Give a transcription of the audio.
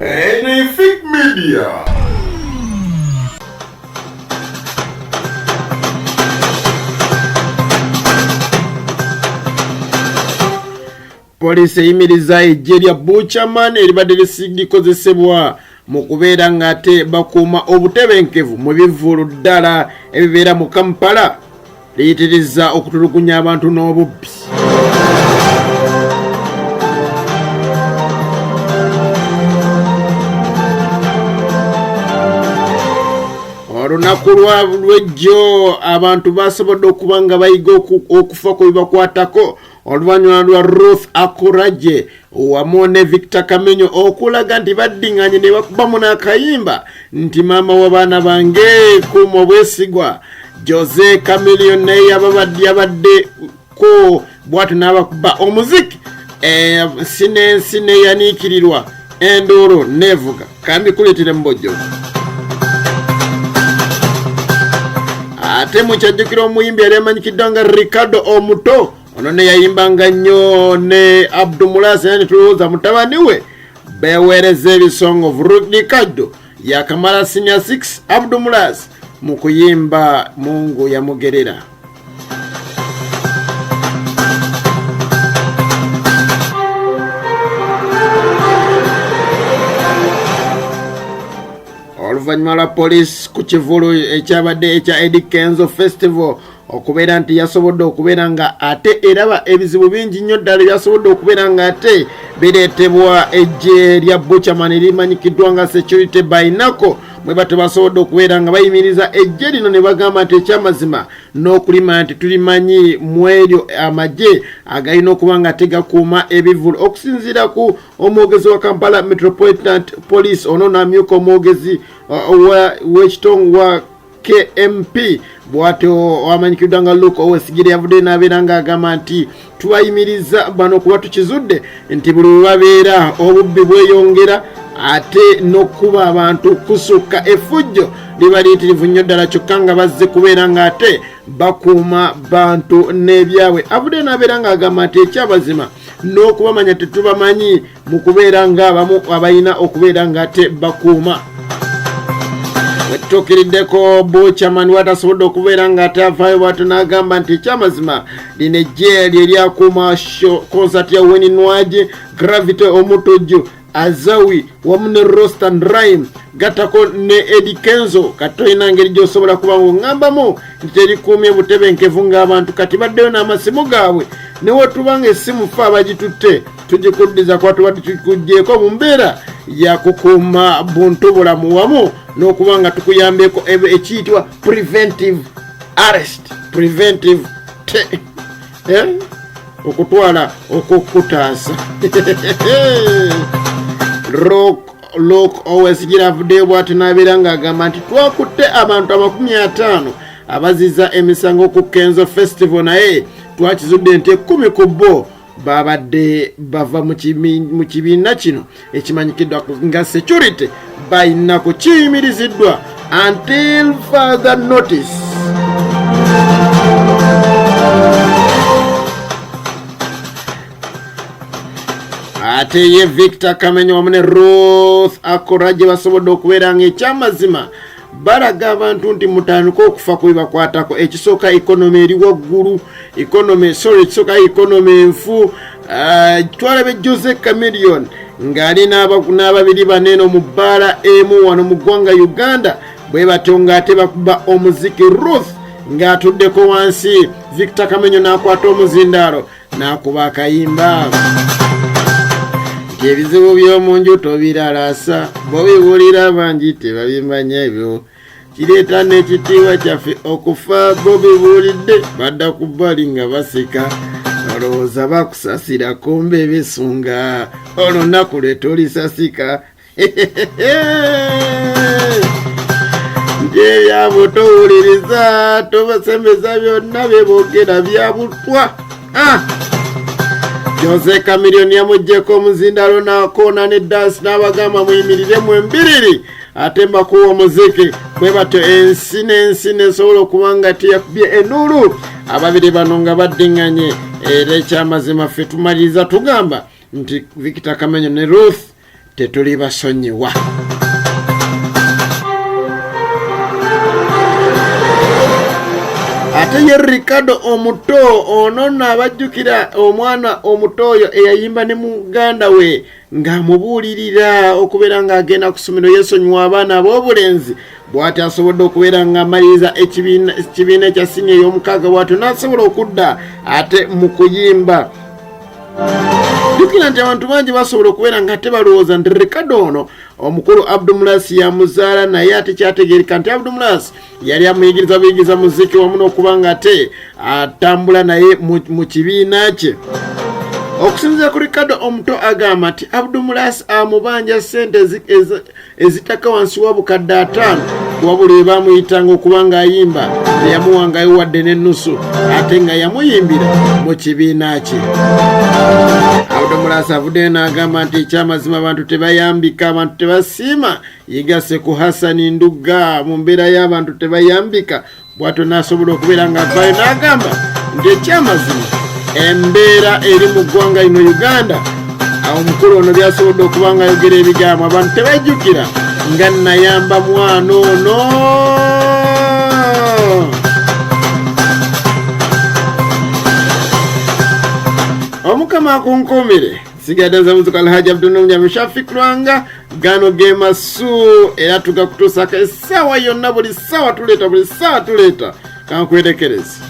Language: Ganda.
Anything Media. Poliisi eyimiriza eggye lya Buchaman eribadde likozesebwa mu kubeera ng'ate bakuuma obutebenkevu mu bivvulu ddala ebibeera mu Kampala, liyitiriza okutulugunya abantu n'obubbi. Olunaku lw'ejjo abantu basobodde okuba nga bayiga okufa ku bibakwatako oluvannyuma lwa Ruth Akuraje wamu ne Victor Kamenyo okulaga nti baddinganye ne bakubamu n'akayimba nti maama w'abaana bange kuuma obwesigwa. Jose Chameleone naye yabadde ko bwatyo n'abakuba omuziki ensi n'ensi neyaniikirirwa enduulu nevuga kambi kuleetera mubojjo. Ate mukyajjukira omuyimbi yali amanyikiddwa nga Ricardo Omuto, ono ne yayimbanga nnyo ne Abdu Mulasi, naye netulowooza mutabani we beweereza ebisongovu. Ricardo yakamala senior 6, Abdu Mulasi mu kuyimba Mungu yamugerera. Oluvannyuma lwa poliisi ku kivulu ekyabadde ekya Eddy Kenzo Festival okubeera nti yasobodde okubeera nga ate eraba ebizibu bingi nnyo ddala ebyasobodde okubeera nga ate bireetebwa eggye lya Buchaman erimanyikiddwa nga Security by Nako, mwe batyo basobodde okubeera nga bayimiriza eggye lino ne bagamba nti ekyamazima n'okulima nti tulimanyi mu eryo amagye agalina okuba nga tegakuuma ebivvulu. Okusinziira ku omwogezi wa Kampala Metropolitan Police, ono n'amyuka omwogezi w'ekitongwa KMP bwatyo amanyikiddwa nga Luke Owesigire, yavuddeyo n'abeera ng'agamba nti tubayimiriza bano kuba tukizudde nti buli we babeera obubbi bweyongera ate n'okukuba abantu kusukka, effujjo liba liyitirivu nnyo ddala, kyokka nga bazze kubeera ng'ate bakuuma bantu n'ebyabwe. Avuddeyo n'abeera ng'agamba nti ekyabazima n'okubamanya tetubamanyi mu kubeera ng'abamu abalina okubeera ng'ate bakuuma. Wetutuukiriddeko Buchaman watasobodde okubeera ng'ate avaayo bwatyo n'agamba nti ekyamazima lino eggye lye lyakuuma konsati ya Winnie Nwagi, Gravity Omutujju, Azawi wamu ne Rostan Rhyme gattako ne Eddy Kenzo. Kati tolina ngeri gy'osobola kuba ng'oŋŋambamu nti terikuumye butebenkevu ng'abantu kati baddeyo n'amasimu gaabwe, ne wetuba ng'essimu ffe abagitutte tugikuddiza kuba tuba tukikuggyeeko mu mbeera ya kukuuma buntu bulamu wamu n'okuba nga tukuyambyeko ekiyitibwa preventive arrest, preventive okutwala okukutaasa. Rock Owesigira avuddeyo bw'atyo n'abeera ng'agamba nti twakutte abantu 50 abaziza emisango ku Kenzo Festival, naye twakizudde nti 10 ku bo babadde bava mu kibiina kino ekimanyikiddwa nga Security Bayinako, kiyimiriziddwa until further notice. Ate ye Victor Kamenyo wamu ne Ruth Akoraje basobodde okubeera nga ekyamazima balaga abantu nti mutandike okufa ku bibakwatako. Ekisooka economy eri waggulu, economy, sorry, ekisooka economy enfu. Twalabe Jose Chameleone ng'ali n'ababiri baneeno mu bbaala emu wano mu ggwanga Uganda, bwe batyo ng'ate bakuba omuziki, Ruth ng'atuddeko wansi, Victor Kamenyo n'akwata omuzindaalo n'akuba akayimba nti ebizibu by'omu nju tobiralasa, bobiwulira bangi tebabimanya, ebyo kireeta n'ekitiibwa kyaffe okufa, bobibuulidde badda ku bbali nga baseka, olowooza bakusasira, kumbe besunga olunaku lwe tulisasika. Nti ebyabo towuliriza, tobasembeza, byonna byeboogera byabutwa. Jose Chameleone yamuggyeko omuzindalo n'akoona ne dansi n'abagamba muyimirire mu embiriri ate mbakuwa omuziki. Bwe batyo ensi n'ensi nesobola okuba nga teyakubye enduulu, ababiri bano nga baddiŋŋanye. Era ekyamazima ffe tumaliriza tugamba nti Victor Kamenyo ne Ruth Tetuli basonyiwa. Ate ye Ricardo omuto ono nno abajjukira omwana omuto oyo eyayimba ne muganda we ng'amubuulirira okubeera ng'agenda ku ssomero yeesonyiwa abaana ab'obulenzi, bw'ati asobodde okubeera ng'amaliriza ekibiina ekya siniya ey'omukaaga, bw'atyo n'asobola okudda ate mu kuyimba. Jjukira nti abantu bangi basobola okubeera nga tebalowooza nti Ricardo ono omukulu Abdumulasi yamuzaala, naye ate kyategeereka nti Abdumulasi yali amuyigiriza buyigiriza muziki wamu n'okuba nga ate atambula naye mu kibiina kye. Okusinziira ku Ricardo omuto agamba nti Abdumulasi amubanja ssente ezitaka wansi wa 50,000, wabula bwe bamuyitanga okuba ng'ayimba teyamuwangayo wadde n'ennusu, ate nga yamuyimbira mu kibiina kye. Abdumulasi avuddeyo n'agamba nti ekyamazima abantu tebayambika, abantu tebasiima. Yegasse ku Hasani Ndugga mu mbeera y'abantu tebayambika, bwatyo n'asobola okubeera ng'avaayo n'agamba nti ekyamazima embeera eri mu ggwanga lino Uganda. Awo omukulu ono byasobodde okuba nga ayogera ebigambo abantu tebajjukira nga nayamba mwana ono. Omukama akunkuumire. Sigadde nze muzuka Alhaji Abdulnumnyami Shafik Lwanga. Gano ge masu era tugakutuusako essaawa yonna, buli ssaawa tuleeta, buli ssaawa tuleeta. Kankwerekereze.